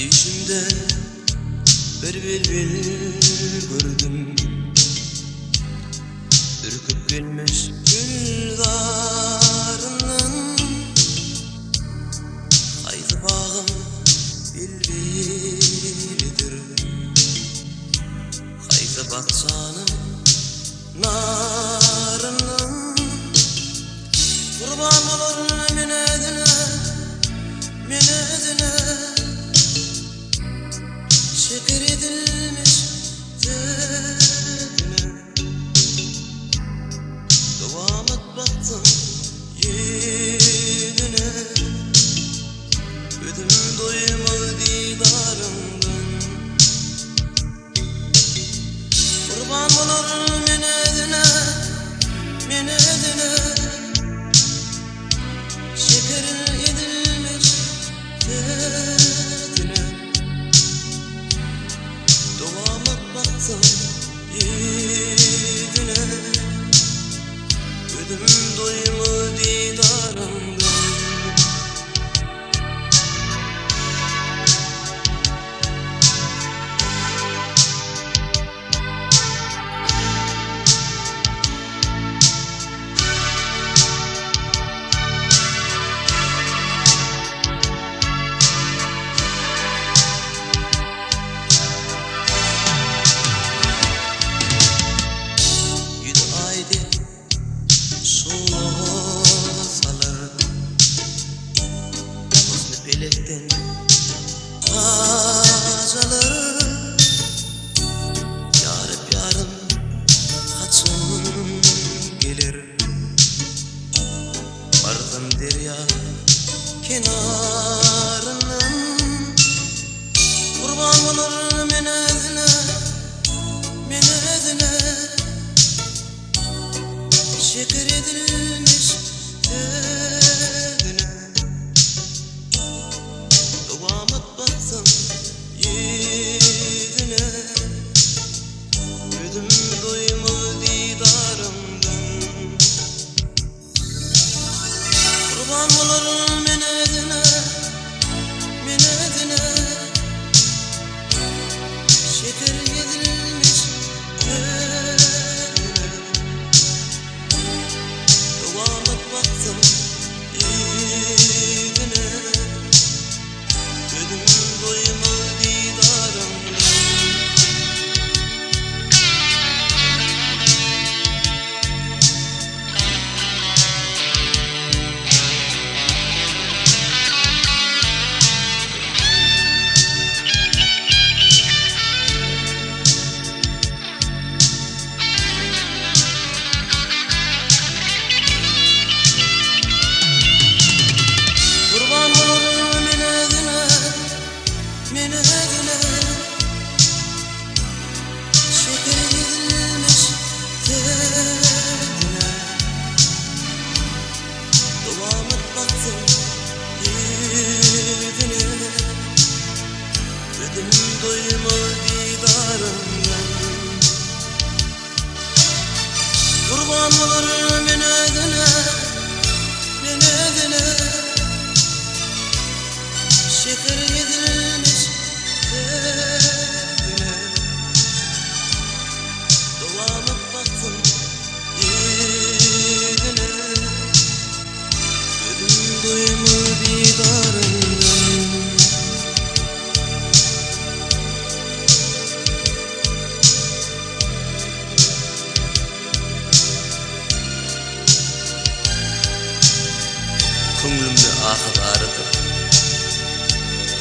Düýşümde bir bilbil gördüm Ürküp gelmiş gülzaryndan Haýsy bagyň bilbilidir Haýsy bakjanyň naryndan Gurban bolar men özüne, men özüne Şeker edilmiş sözüne Dowamat bagtyň ýüzüne Gözüm doýmaz didaryňdan Gurban bolar men özüne, men özüne Şeker edilmiş sözüne Dowamat bagtyň ýüzüne Gözüm doýmaz didaryňdan. Ýüzi aý dek şugla salar. Husny pelekden taç alar. Ýaryp ýarym haçan geler. Barsam derýa kenaryndan. Gurban bolar men özüne, men özüne. Şeker edilmiş sözüne Dowamat baksam ýüzüne Gözüm doýmaz didaryňdan Gurban bolaryn men özüne, men özüne Şeker edilmiş sözüne Dowamat baksam ýüzüne Gözüm doýmaz didaryňdan. Gurban bolaryn men özüne, men özüne. Şeker edilmiş sözüne. Dowamat baksam ýüzüne. Gözüm doýmaz didaryňdan. Gurban bolaryn men özüne, men özüne. Şeker edilmiş sözüne. Dowamat baksam ýüzüne. Gözüm doýmaz didaryňdan. Köňlümde ahy-zarydyr,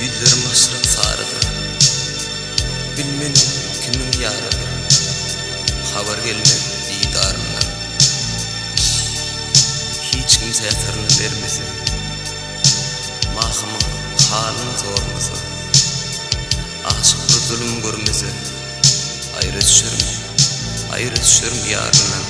Ýüzlerim maşryk sarydyr. Bilmenem kimiň ýarydyr, Habar gelmez didaryndan. Hiç kimsä syryny bermese, Mahymyň halyn sormasa, Aşyk bir zulum görmese, Aýra düşerin, aýra düşerin ýaryndan.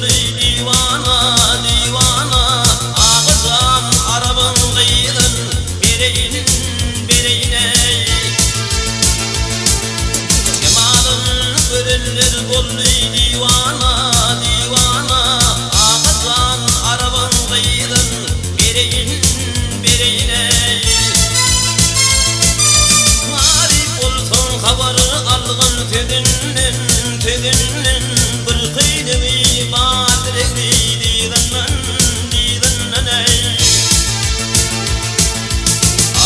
boldy diwana, diwana, Agajan Arabyň gyzyn bereýin, bereýin-eý. Jemalyn görenler boldy diwana, diwana, Agajan Arabyň gyzyn bereýin, bereýin-eý. Garyp bolsaň habar algyn sözünden, sözünden, Bir köýnegi bardyr egri dyzyndan, dyzyndan eý.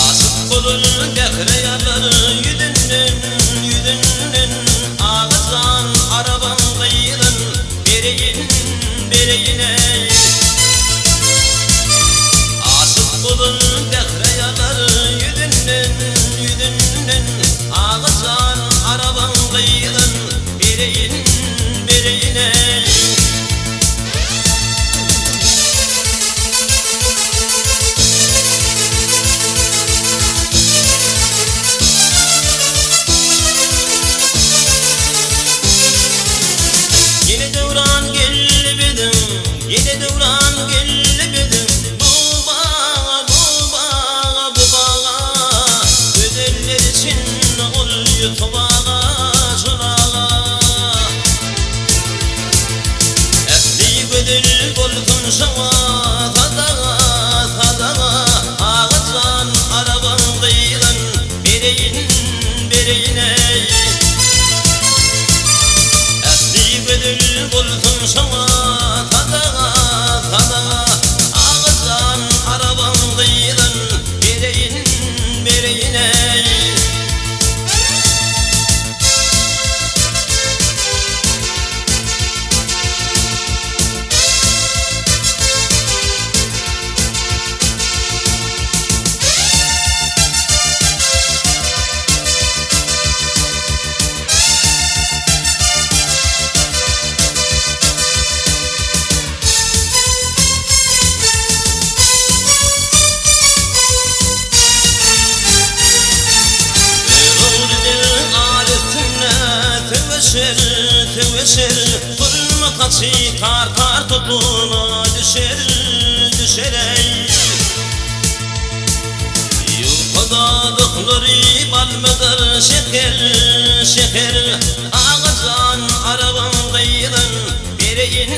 Aşyk bolar bähre ýalar ýüzünden, ýüzünden, Agajan arabaň gyzyn bereýin, bereýin eý. Aşyk bolar bähre ýalar ýüzünden, ýüzünden, Agajan arabaň gyzyn bereýin, bereýin eý. Ýene döwran geldi biziň, Ýene döwran geldi biziň, Bu baga, bu baga, bu baga, Gözeller içinde ol ýutubaga, şolaga. Ähli gözel bolsun şoňa sadaga, sadaga, Agajan arabaň gyzyn bereýin, bereýin-eý. Ähli gözel bolsun şoňa sadaga, sadaga, Agajan arabaň gyzyn bereýin, bereýin-eý. Görogly al üstünde söweşer, söweşer, Gurma saçy tar-tar topuna düşer, düşer eý. Ýuka dodaklary balmydyr şeker, şeker, Agajan arabaň gyzyn bereýin,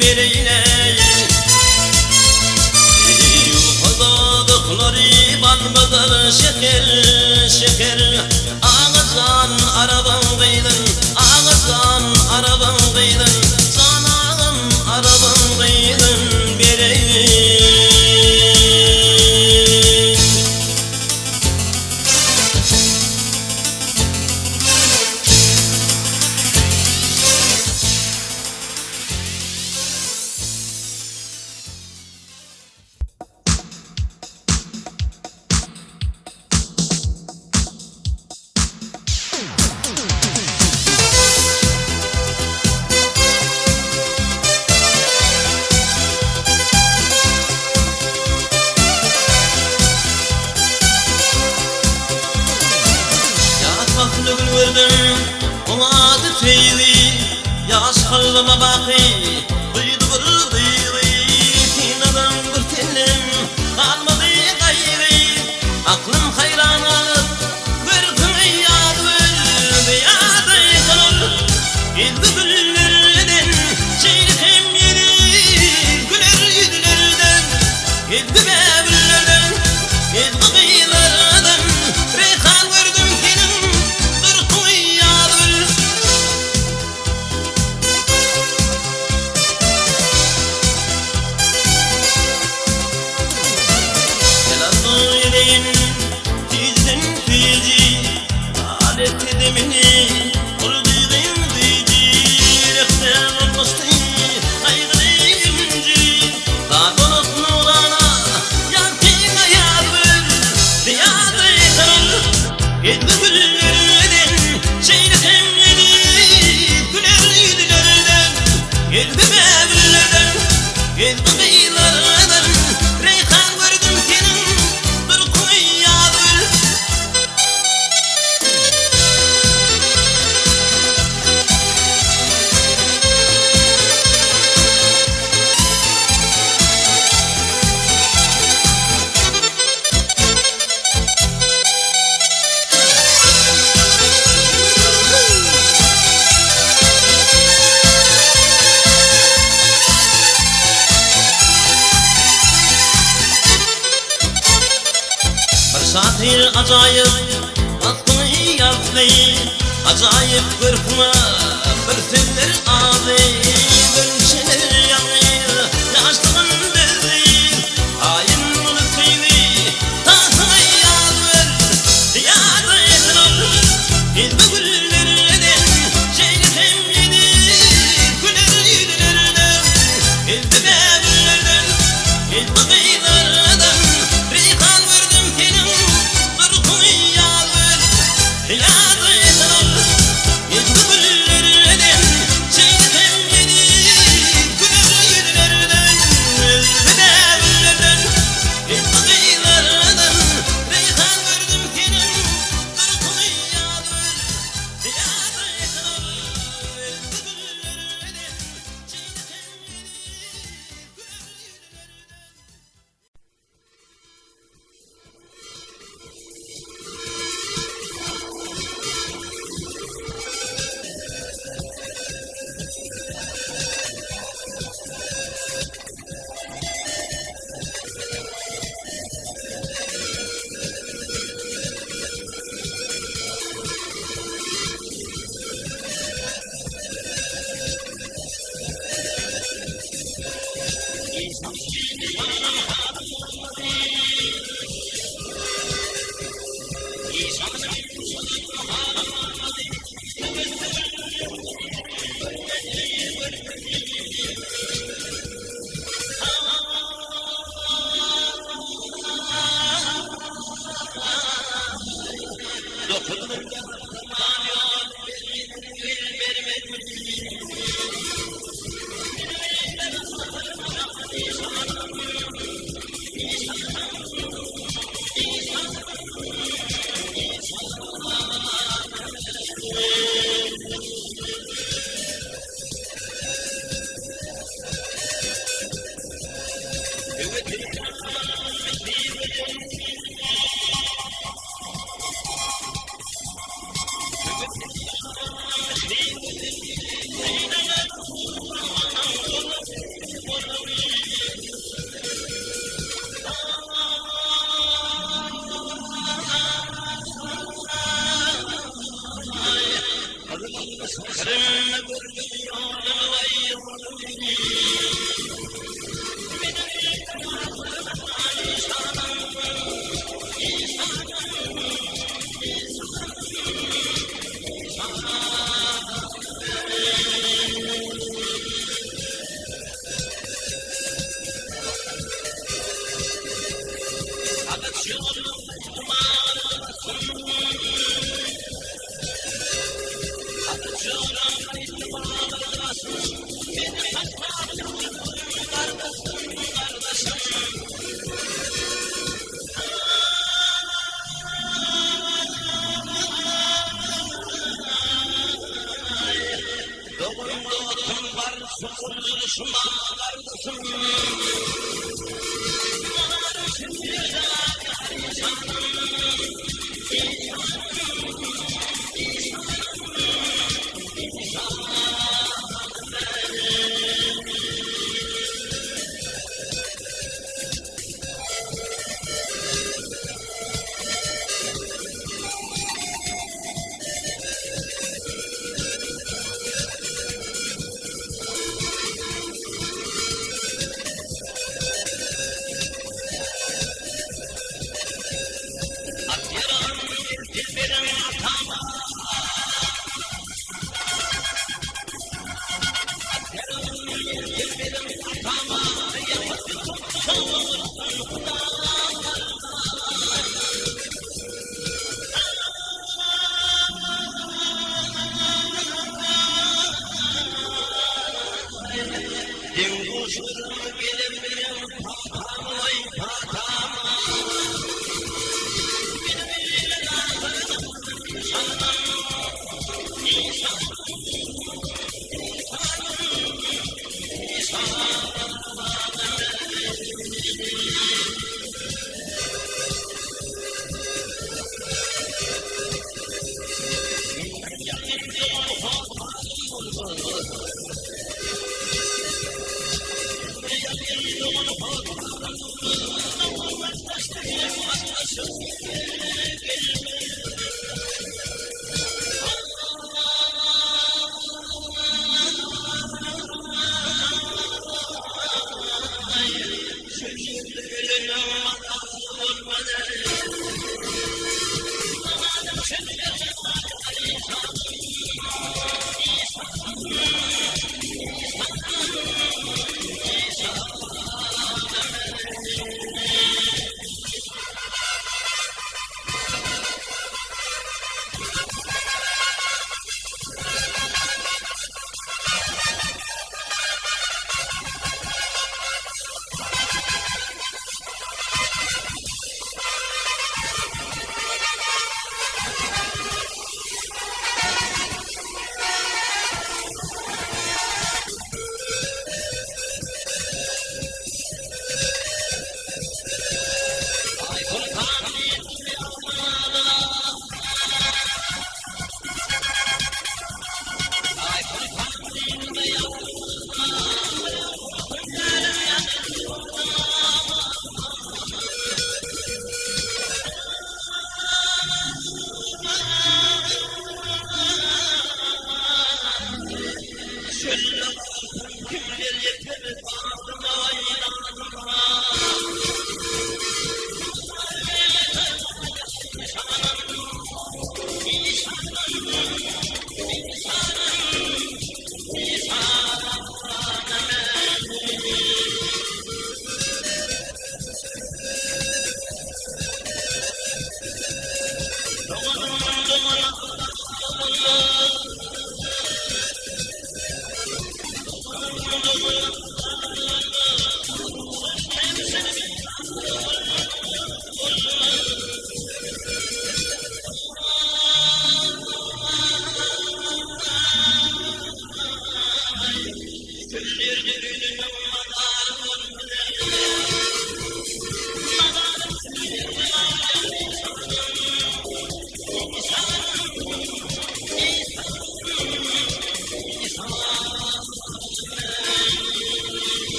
bereýin eý. Ýuka dodaklary balmydyr şeker, şeker, Agajan arabaň gyzyn, Agajan arabaň gyzyn, Jan agam arabaň gyzyn bereýin. Ýaz pasly gül gördüm, oň ady Söýgi, Ýaş kalbyma baky guýdy bir duýgy. Synadan bir sellem galmady gaýry, Aklym haýran galyp, görküňi ýaz gül, Ýazy gyzyl, Geldi güllerden, Şeýle hem ýeri güler ýüzlerden, Geldi bägüllerden, Geldi gyzlardan, Reýhan gördüm seniň durkuňy ýaz gül. Gel arzuw edeýin tizden süýji, Al etdi demini urdy gyýdy, Ýürekde bolmuşdy gaýgyly ünji, Zar bolup nurana ýagty aýaz gül, Zyýady gyzyl geldi güllerden, Şeýle hem eziz güler ýüzlerden, Geldi bägüllerden, geldi gyzlardan, Reýhan gördüm seniň durkuňy ýaz gül. Şahyr ajaýyp waspyňy ýazdy, Ajaýyp görküňe bir sözler azy. Gülçeler ýalňyz ýaşlygyn bezdi, Aýyn muny söýgi tagtyňy ýazwer. Ýada esen ol elbi güllerden, Şeýle hem ýene güler ýüzlerden, Elbi bägüllerden, elbi gyzlardan, Reýhan gördüm seniň durkuňy ýazwer. Ýada esen ol elbi güllerden, Şeýle hem ýene güler ýüzlerden, Elbi bägüllerden, elbi gyzlardan, Reýhan gördüm seniň durkuňy ýazwer. Ýada esen ol elbi güllerden, Şeýle hem ýene güler ýüzlerden.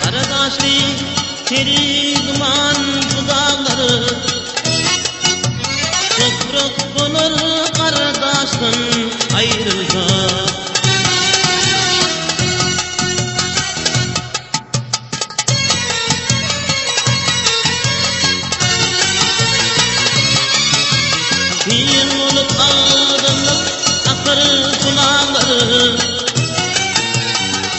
Gara gaşly peri duman bu daglar Toprak bolar gardaşdan aýrylsa. Sil bolup agdyryp akar bulaklar,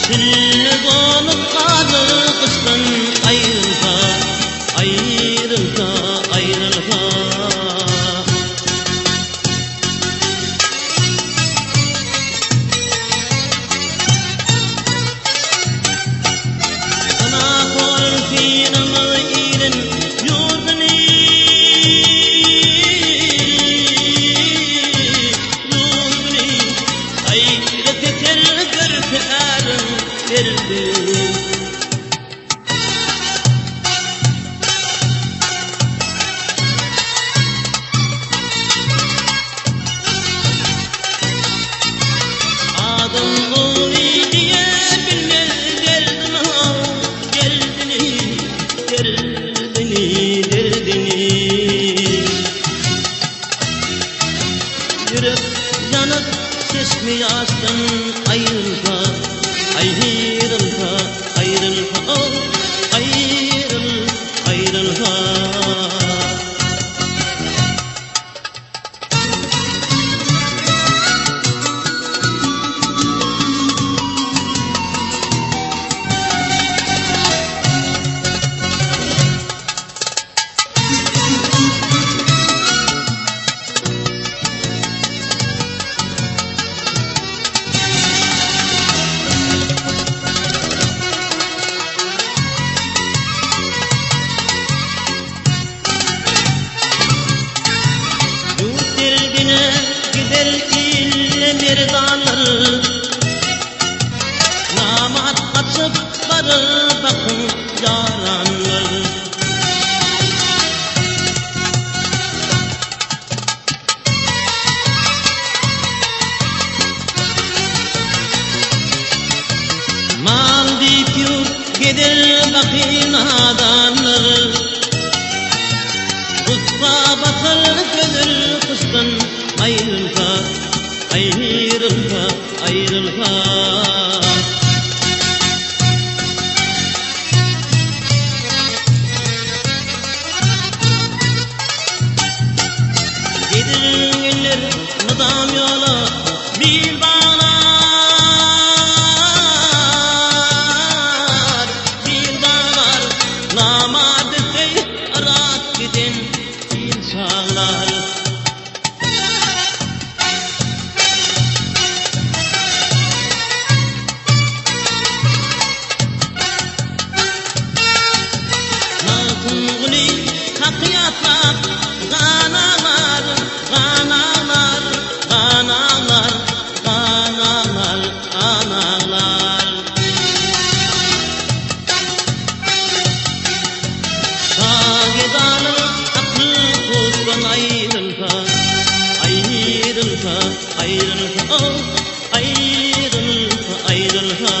Çille bolup galar gyşdan aýrylsa, aýrylsa, aýrylsa. Ana synamaz ilin ýurduny, ýurduny, Gaýrat eter görse äriň derdini. Adam ogly diýe bilmez derdini, derdini, derdini, derdini. Ýürek ýanyp çeşmi ýaşdan aýrylsa, aýrylsa, aýrylsa, aýryl, aýrylsa. Gedir bakyň ýaranlar. Mal diýip ýurt gezer baky nadanlar. Gussa batar gözel guşdan aýrylsa, aýrylsa, aýrylsa. Gezer mydam ýola bil baglar, bil baglar, namart etse yrak giden il çaglar. Magtymguly haky ýatlap gan aglar, gan aglar, gan aglar, gan aglar, gan aglar. Şagedanyň akyl huşdan aýrylsa, aýrylsa, aýrylsa, oh, aýrylsa, aýrylsa.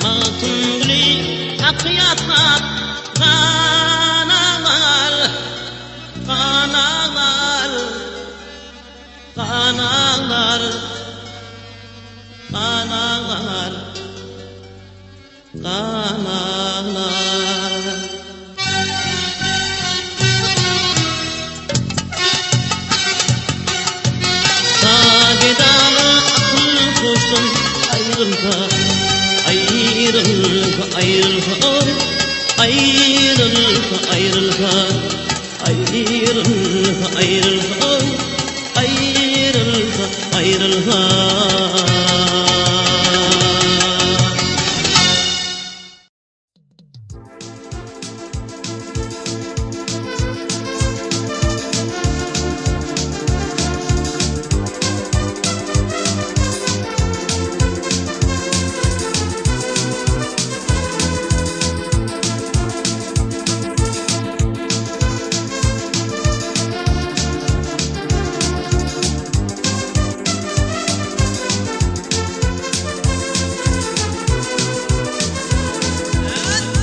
Magtymguly haky ýatlap gan aglar, gan aglar, gan aglar, gan aglar, gan aglar. Şagedanyň akyl huşdan aýrylsa, aýrylsa, aýrylsa, oý, aýrylsa, aýrylsa, aýrylsa, aýrylsa, oý, aýrylsa, aýrylsa.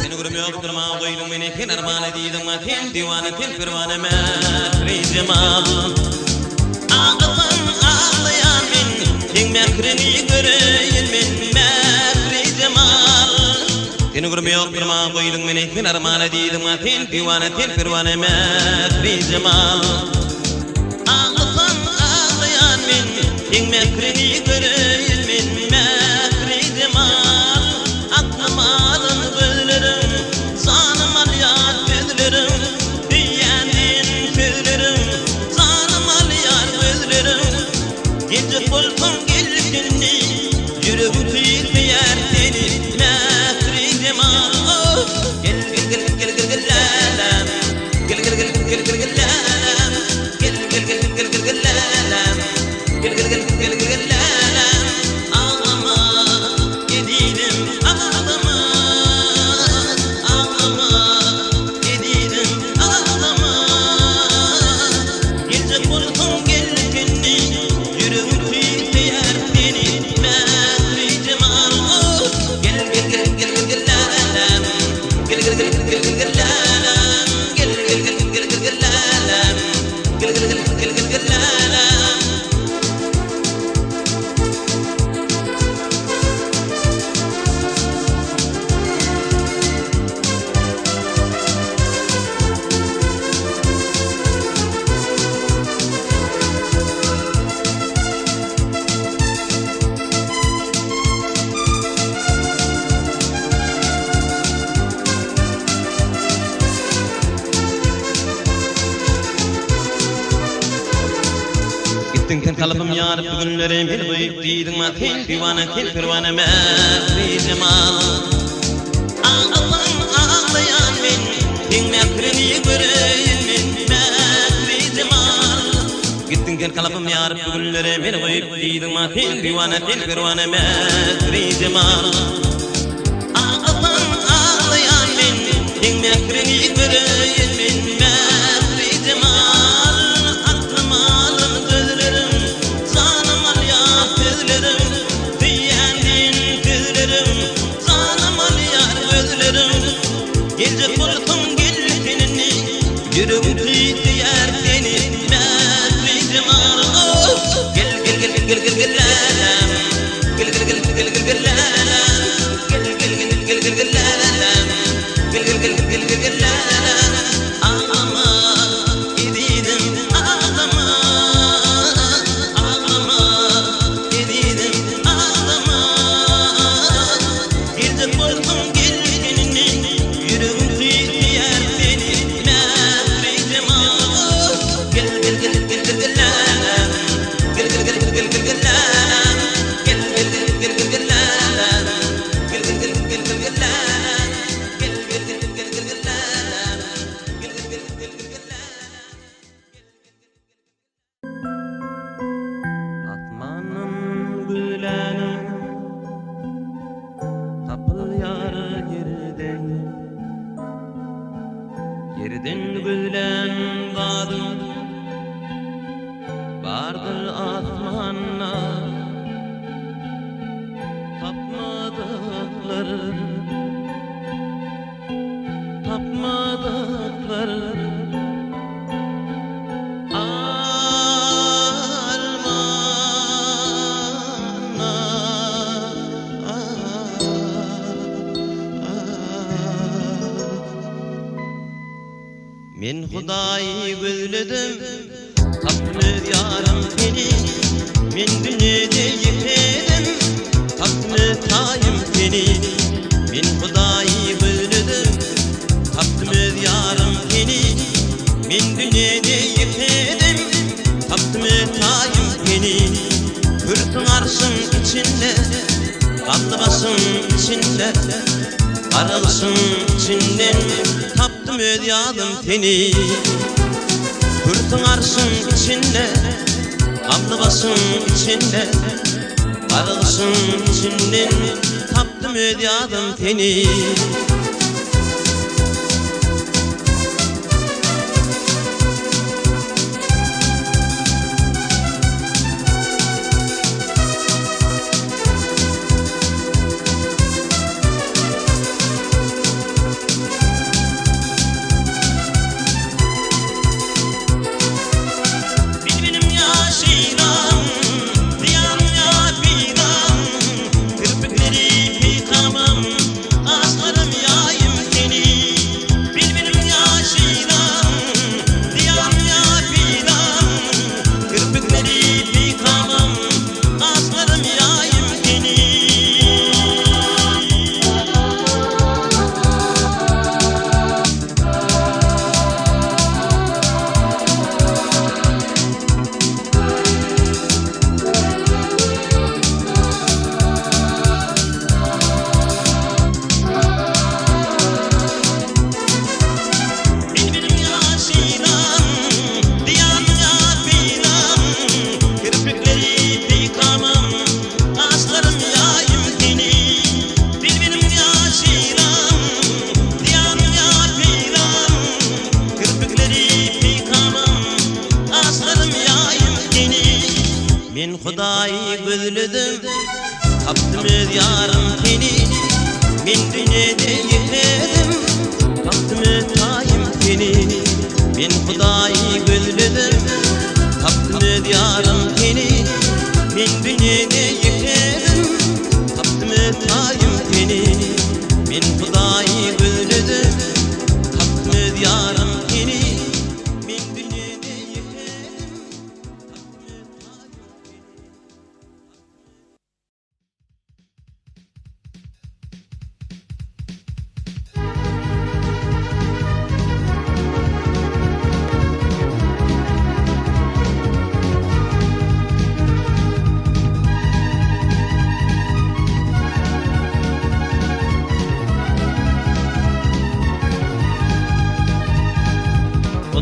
Seni görüm ýokdur maňa goýduň meni sen armana diýdiň maňa sen diwana sen perwana mähri jemal Aglasaň aglaýan men seň mähriňi göreýin men mähri jemal Seni görüm ýokdur maňa goýduň meni sen armana diýdiň maňa sen diwana sen perwana mähri jemal Aglasaň aglaýan men, seň mähriňi göreýin men, mähri jemal. Aklym alan gözleriň, janym alýar sözleriň, Söýýän diýen sözleriň, janym alýar gözleriň. Geljek bolsaň gel indi, ýüregim küýseýär seni, mähri jemal. Gel gel gel gel gel gel läläm. Gel gel gel gel gel gel läläm. Gel gel gel gel gel gel läläm. Gel gel gel gel gel gel läläm. Aglama. Gitdiň kalbym ýaryp bu günleri meni goýup diýdiň maňa sen diwana sen perwana mähri jemal. Aglasaň aglaýan men seň mähriňi göreýin men mähri jemal. Gitdiň sen kalbym ýaryp bu günleri meni goýup diýdiň maňa sen diwana sen perwana mähri jemal. Aglasaň aglaýan men, seň mähriňi göreýin men, mähri jemal. Aklym alan gözleriň, janym alýar sözleriň, söýýän diýen sözleriň, janym alýar gözleriň. Geljek bolsaň gel sen indi, ýüregim küýseýär seni, mähri jemal. Gel gel gel gel gel gel läläm. Gel gel gel gel gel gel läläm. Gel gel gel gel gel gel läläm. Gel gel gel gel gel gel läläm. Aglama ezizim aglama. Aglama ezizim aglama. Geljek bolsaň gel sen indi. Ýüregim küýseýär seni mähri jemal. Gel gel gel gel gel gel läläm. Gel gel gel gel gel gel läläm. Gel gel gel gel gel gel läläm. Gel gel gel gel gel gel läläm. Gel gel gel gel gel gel läläm. Gel gel gel gel gel gel läläm. Asmandan güläniň tapylýar ýerden. Ýerden gözlän zadyň bardyr asmanda. Tapmadyklar, tapmadyklar. Men Hudaýy gözledim, tapdym öz ýarym seni. Men dünýede ýekedim, tapdym öz taýym seni. Men Hudaýy gözledim, tapdym öz ýarym seni. Men dünýede ýekedim, tapdym öz taýym seni. Kürsüň arşyň içinde, Galdy başyň içinde, Garagyşyň içinden tapdym öz ýazym seni. Kürsüň arşyň içinde, Galdy başyň içinde, Garagyşyň içinden tapdym öz ýazym seni. Bilbilim ýaşyram, zyýanym ýa peýdam, Kirpikleri peýkamym, gaşlarym ýaýym seni. Bilbilim ýaşyram, zyýanym ýa peýdam, Kirpikleri peýkamym, gaşlarym ýaýym seni. Bilbilim ýaşyram, zyýanym ýa peýdam, Kirpikleri peýkamym, gaşlarym ýaýym seni. Bilbilim ýaşyram, zyýanym ýa peýdam, Kirpikleri peýkamym, gaşlarym ýaýym seni. Men Hudaýy gözledim, tapdym öz ýarym seni. Men dünýede ýekedim, tapdym öz taýym seni. Men Hudaýy gözledim, tapdym öz ýarym seni. Men dünýede ýekedim, tapdym öz taýym seni. Men Hudaýy gözledim, tapdym öz ýarym seni. Men dünýede ýekedim, tapdym öz taýym seni.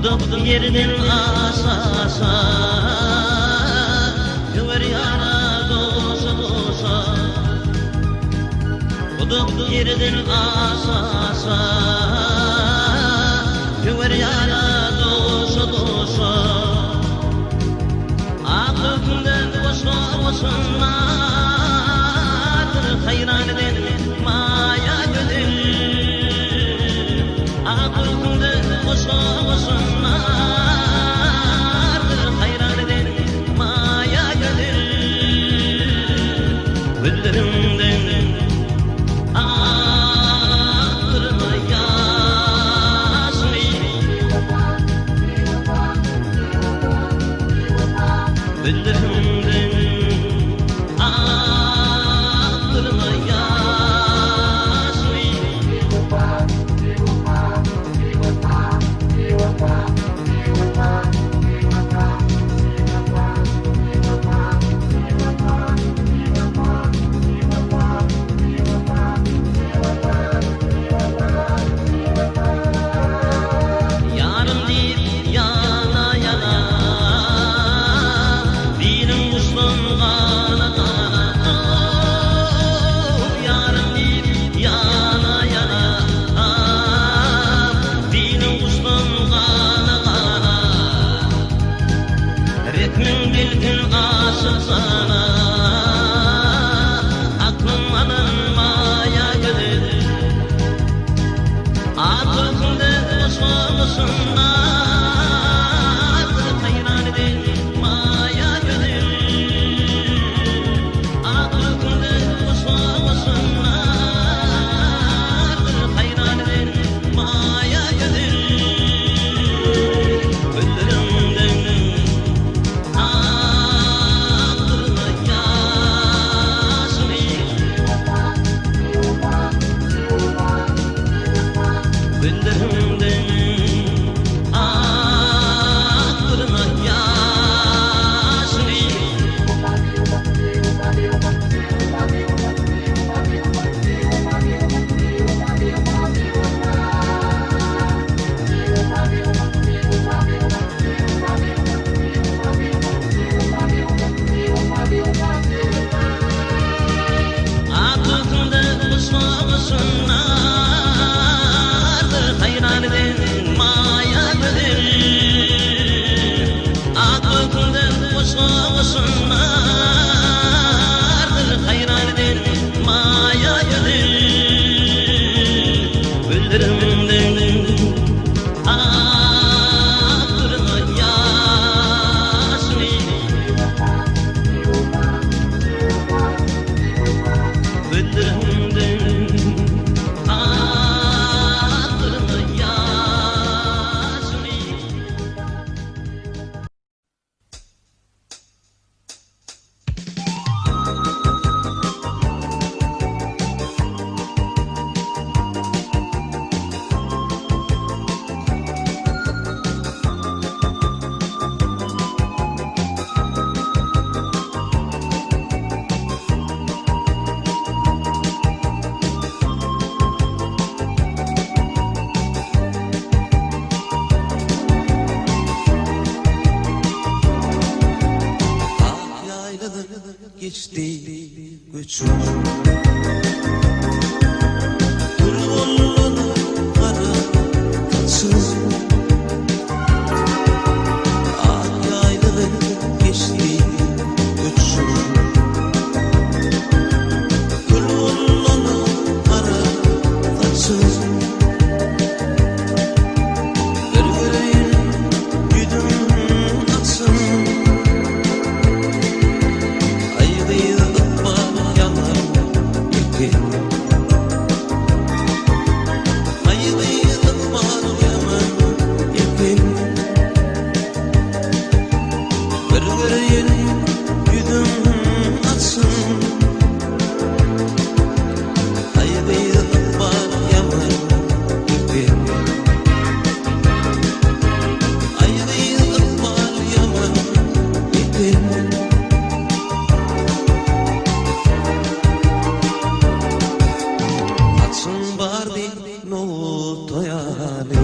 Udak ýerden aşa-aşa, Söwer ýara joşa-joşa. Uzak ýerden aşa-aşa, Söwer ýara joşa-joşa. Ak ökünden goşa goşulmadyr, Haýran eden maýa gözel. Ak ökünden goşa goşulmadyr, Haýran eden maýa gözel. Gözleriňden akdyrma ýaşymy. Gözleriňden akdyrma ýaşymy. Ýarym diýip ýana-ýana, Biliň guşdan gana-gana. Ýarym diýip ýana-ýana, Biliň guşdan gana-gana. Rehmiň gelsin aşyk jana, Aklym alan maýa gözel. Arkasynda goşa-goşunlar, Haýran eden maýa gözel. Arkasynda goşa-goşunlar, Haýran eden maýa gözel. Gözlerimden akdyrma ýaşymy. Gözlerimden akdyrma ýaşymy. Arkasynda guşa-guşunlardyr, Haýran eden maýa gözel. Arkasynda guşa-guşunlardyr, Haýran eden maýa gözel. Gözlerimden akdyrma ýaşymy. Gözlerimden akdyrma ýaşymy. Ak ýaýladan geçdi göçüm. Gül boldy gara saçym. Ak ýaýladan geçdi göçüm. Gül boldy gara saçym. Bir göreýin ýüzüň açyn. Aý gyz ykbal ýaman eken. Aý gyz ykbal ýaman eken. Bir göreýin ýüzüň açyn. Aý gyz ykbal ýaman eken. Aý gyz ykbal ýaman eken. Saçyň bardy nogta ýaly.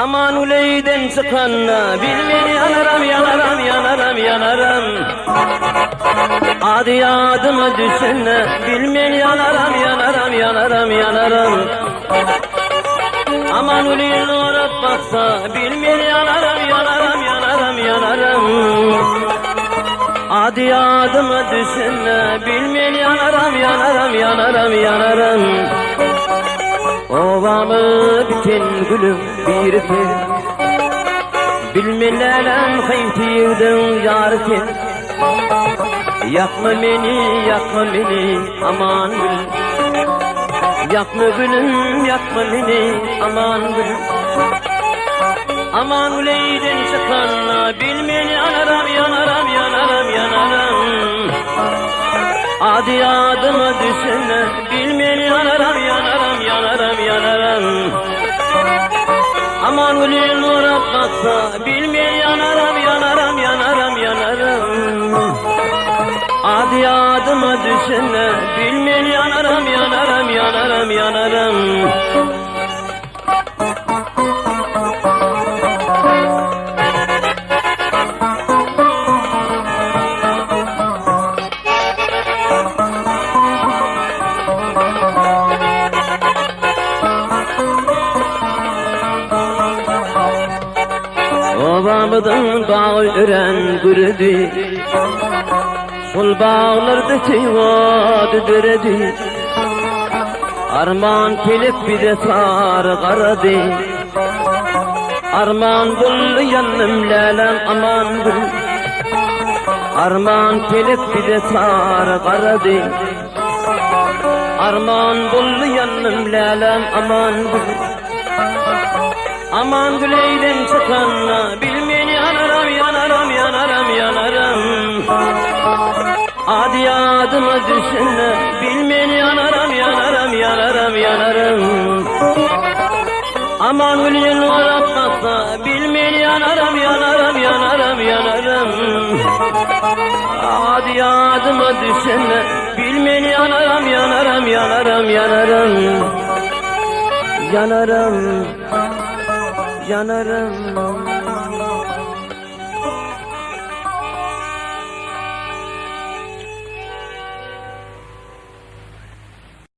Aman uleýden çykanda bilmen ýanaram ýanaram ýanaram ýanaram Ady ýadyma düşende bilmen ýanaram ýanaram ýanaram ýanaram Aman uleý zorap baksa bilmen ýanaram ýanaram ýanaram ýanaram Ady ýadyma düşende bilmen ýanaram ýanaram ýanaram ýanaram Obamy biten gülüň biri sen Bilmen näläm haýsy ýigdiň ýary sen Ýakma meni, ýakma meni, aman gül Ýakma gülüm, ýakma meni, aman gül Aman güleýden çykanda bilmen ýanaram, ýanaram, ýanaram, ýanaram Ady ýadyma düşende bilmen ýanaram, ýanaram, ýanaram, ýanaram Aman güli nurap baksa bilmen ýanaram, ýanaram, ýanaram, ýanaram Ady ýadyma düşende bilmen ýanaram, ýanaram, ýanaram, ýanaram Obamyzyň bagy örän güredi. Şol baglarda söýgady döredi. Arman pelek bize sary garady. Arman boldy ýandym läläm aman gül. Arman pelek bize sary garady. Arman boldy ýandym läläm aman gül. Aman gül eýden çykanda bilmen ýanaram ýanaram ýanaram ýanaram. Ady ýadyma düşende bilmen ýanaram ýanaram ýanaram ýanaram. Aman gül ýylgyrap baksa bilmen ýanaram ýanaram ýanaram ýanaram. Ady ýadyma düşende bilmen ýanaram ýanaram ýanaram ýanaram. Ýanaram ýanaram.